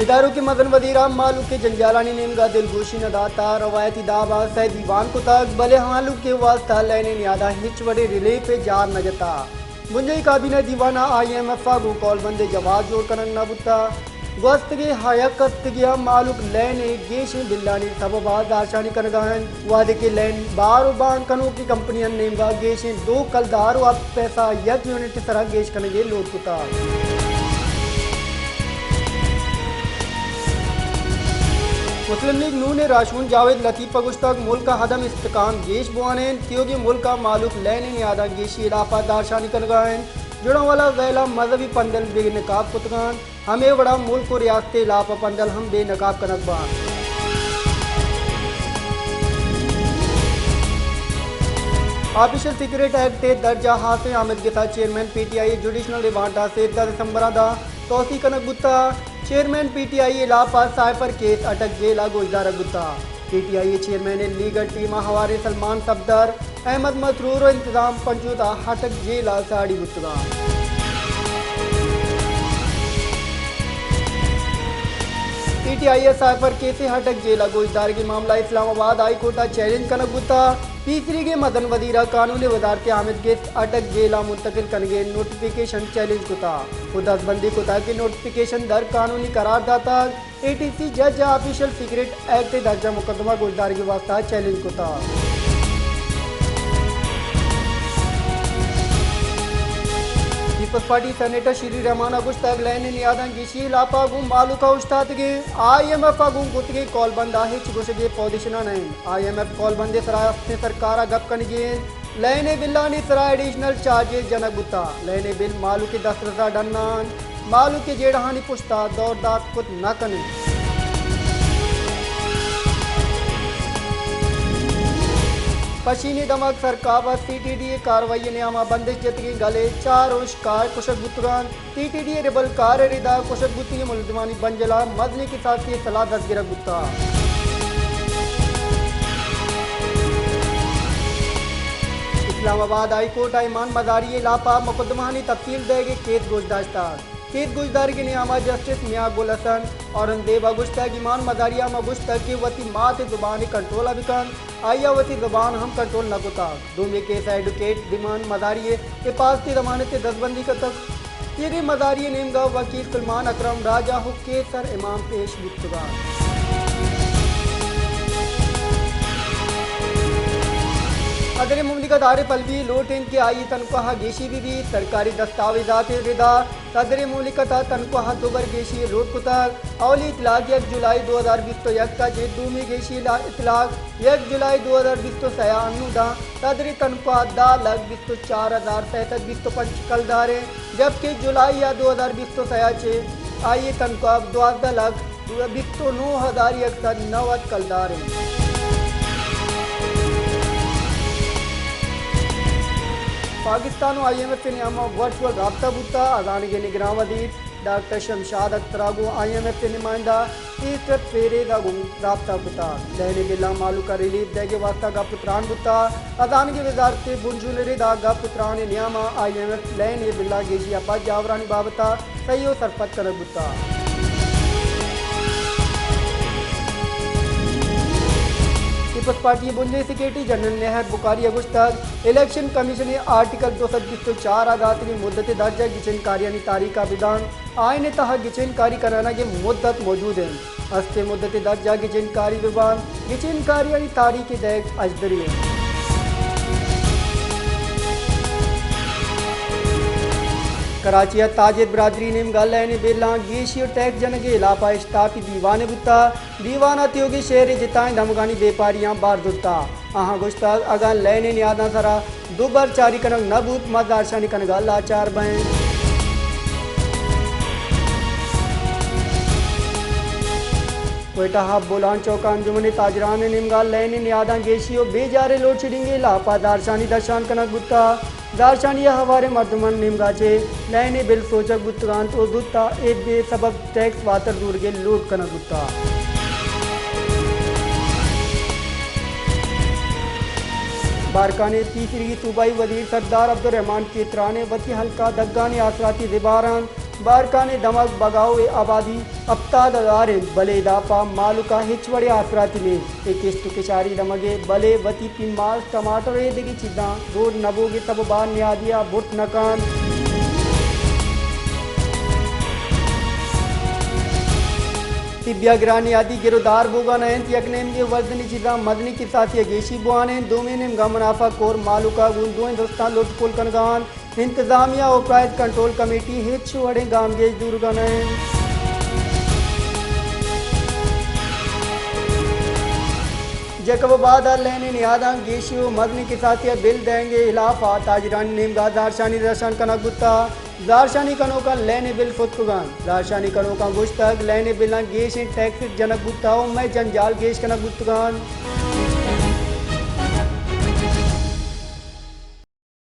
اداروں کے مزن وزیرا مالوک کے جنجالانی نیمگا دلگوشی نہ داتا، روایتی دابا سہ دیوان کتگ، بلے مالوک کے واسطہ لین نیادا ہچ وڑے ریلیف جار نہ جتا۔ بنجاہی کابینہ دیوانا آئی ایم ایف آ گوں کول بندے جواز جوڑ کنگ نہ بوتا۔ گوستگیں ہیک ہفتگیا مالوک لین گیشیں بلانی سببا زارشانی کنگا انت، وہدے کہ لین بار و بان کنوکی کمپنیان نیمگا گیشیں دو کلدار و ہپت پیسہ یک یونٹ سرا گیش کنگے لوٹ کتا۔ مسلم لیگ نون ء راہشون جاوید لطیف ء گوشتگ، ملک ء عدم استحکام گیش بوان انت، تیوگیں ملک ء مہلوک لین ء نیاداں گیشی ہلاپ ء دارشانی کنگ ء انت۔ جڑانوالہ ویل ء مذہبی پندل بے نقاب کتگ انت، ہمے وڑا ملک و ریاست ء ہلاپ ء پندل ہم بے نقاب کنگ بنت۔ آفیشل سیکرٹ ایکٹ ء درجہ ہاسیں آمدگس ء چیئرمین پی ٹی آئی ء جوڈیشنل ریمانڈ ء سیزدہ دسمبر ء داں توسیع کنگ بوتگ۔ چیئرمین پی ٹی آئی ء ہلاپ ء سائفر کیس اٹک جیل ء گوشدارگ بوتگ۔ پی ٹی آئی ء چیئرمین ء لیگل ٹیم ء ہواریں سلمان صفدر، احمد مسرور و انتظام پنجوت ء اٹک جیل ء ساڑی بوتگ انت۔ پی ٹی آئی ء سائفر کیس ء اٹک جیل ء گوشدارگی معاملہ اسلام آباد ہائی کورٹ ء چیلنج کنگ بوتگ۔ پیسریگیں مزن وزیر ء قانون ء وزارت ء آمدگس اٹک جیل ء منتقل کنگ ء نوٹیفکیشن چیلنج کتگ و دزبندی کتگ کہ نوٹیفکیشن در قانونی قرار داتگ۔ اے ٹی سی جج ء آفیشل سیکرٹ ایکٹ ء درجہ مقدمہ گوشدارگی واسطہ چیلنج کتگ۔ پیپلز پارٹی سینیٹر شیری رحمان ء گوشتگ، لین ء نیاداں گیشی ہلاپ ء گوں مہلوک ء اوشتاتگیں، آئی ایم ایف ء گوں کتگیں کول بند ء ہچ گوشگے پوزیشن ء نہ انت۔ آئی ایم ایف کول بندے سرا استیں سرکار ء گپ کنگی انت۔ لین ء بلانی سرا ایڈیشنل چارجز جنگ بوتگ۔ لین ء بل مہلوک ء دسترس ء ڈن ء انت۔ مہلوک ء جیڑہانی پشت ء دور دات کت نہ کن انت۔ پشین ء دمگ سرکاب ء سی ٹی ڈی ء کاروائی ء نیام ء بندش جتگیں گل ء چار ہشکار کشگ بوتگ انت۔ سی ٹی ڈی ء ربل کار ء ردا کشگ بوتگیں ملزمانی بنجل ء مزنیں کساسی ء سلاہ دزگرگ بوتگ۔ اسلام آباد ہائی کورٹ ء ایمان مزاری ء ہلاپ ء مقدمہانی تفصیل دئیگ ء کیس گوشداشتگ۔ کیس گوشدارگ ء نیام ء جسٹس میاں گل حسن اورنگزیب ء گوشتگ، ایمان مزاری ء ما گوشتگ کہ وتی مات ء زبان ء کنٹرول ء بکنت، آئی ء وتی زبان ہم کنٹرول نہ کتگ۔ دومی کیس ء ایڈوکیٹ دیمان مزاری ء حفاظت ء ضمانت ء دزبندی کتگ۔ تیریں مزاری ء نیمگ ء وکیل سلمان اکرم راجہ و کیسر امام پیش بوتگ انت۔ صدر مملکت عارف علوی لوٹ انت کہ آئی تنخواہ گیشی بہ بیت، سرکاری دستاویزات ء ردا صدر مملکت ء تنخواہ دو بر گیشی لوٹ کتگ۔ اولی اطلاق یک جولائی دو ہزار بیست و یک ء چہ دومی گیشی لا-، اطلاق یک جولائی دو ہزار بیست و سئے ء انوداں صدر ء تنخواہ دہ لکھ بیست و چار ہزار سئے سد بیست و پنچ کلدار انت، جبکہ جولائی ء دو ہزار بیست و سئے ء چہ آئی ء تنخواہ دوازدہ لکھ بیست و نو ہزار یک سد نود کلدار انت۔ پاکستان و آئی ایم ایف ء نیام ء ورچوئل رابطہ بوتگ، ازانگ ء نگراں وزیر ڈاکٹر شمشاد اختر ء گوں آئی ایم ایف ء نمائندہ ایسٹر پیریز ء گوں رابطہ کتگ۔ لین ء بلاں مہلوک ء ریلیف دئیگ ء واستہ گپ ء تران بوتگ۔ ازانگ ء وزارت ء بنجل ء ردا گپ ء تران ء نیام ء آئی ایم ایف لین ء بلاں گیشی ء پد جاورانی بابت ء سہی ء سرپد کنگ بوتگ۔ پیپلز پارٹی ء بنجاہی سیکرٹری جنرل نہر بخاری ء گوشتگ، الیکشن کمیشن ء آرٹیکل دو سد بیست و چار ء داتگیں مدت ء درجہ گچین کاریانی تاریخ ء بدان، آئین ء تہا گچین کاری کنگ ء مدت موجود انت۔ استیں مدت ء درجہ گچین کاری بہ بنت، گچین کاریانی تاریخ ء دئیگ اژدری انت۔ کراچی ء تاجر برادری نیمگ ء لین ء بلاں گیشی و ٹیکس جنگ ء ہلاپ ء اشتاپی دیوانے بوتگ۔ دیوان ء تیوگیں شہر ء جتائیں دمگانی بیپاریاں بار زرتگ۔ آہاں گوشتگ، اگاں لین ء نیاداں سرا دوبر چاری کنگ نہ بوت، ما زہرشانی کنگ ء لاچار بئیں۔ کوئٹہ ء بولان چوک ء انجمن تاجران ء نیمگ ء لین ء نیاداں گیشی و بے جار ء لوڈشیڈنگ ء ہلاپ ء زہرشانی درشان کنگ بوتگ۔ زہرشانی ء ہواریں مردمانی نیمگ ء چہ لین ء بل سوچگ بوتگ انت و زوت ء اے بے سبب ٹیکس واتر زورگ ء لوٹ کنگ بوتگ۔ بارکھان ء پیسریگیں صوبائی وزیر سردار عبدالرحمان کھیتران ء وتی حلقہ دگان ء آسراتی زبھر انت۔ بارکھان ءِ دمگ بگاؤ ءِ آبادی ہپتاد ہزار اِنت، بلے ادا پہ مھلوک ءَ ہچ وڑیں آسراتی نہ اِنت۔ اے کشت ءُ کشاری دمگ اِنت، بلے وتی پیماز، ٹماٹر ءُ اے دگہ چیزاں زور نہ بوگ ءِ سبب ءَ نیادی ءَ برت نہ کنت۔ طبی ءِ گران نیادی گر ءُ دار بوگ ءَ نہ اِنت، یک نیمگے وزنی چیزاں مزنیں کساسے ءَ گیشی بوان اِنت، دومی نیمگ ءَ منافع کور مھلوک ءَ گوں دوئیں دستاں لٹ پل کنگ ءَ اَنت۔ انتظامیہ ءُ پرائز کنٹرول کمیٹی ہچ وڑیں گامگیج زورگ ءَ نہ اِنت۔ جیکب آباد ءَ لین ءِ نیاداں گیشی ءُ مزنیں کساسے ءَ بل دئیگ ءِ ہلاپ ءَ تاجرانی نیمگ ءَ زہرشانی درشان کنگ بوتگ۔ زہرشانی کنوکاں لین ءِ بل ستکگ اَنت۔ زہرشانی کنوکاں گوشتگ، لین ءِ بلاں گیشیں ٹیکس جنگ بوتگ ءُ مئے جنجال گیش کنگ بوتگ اَنت۔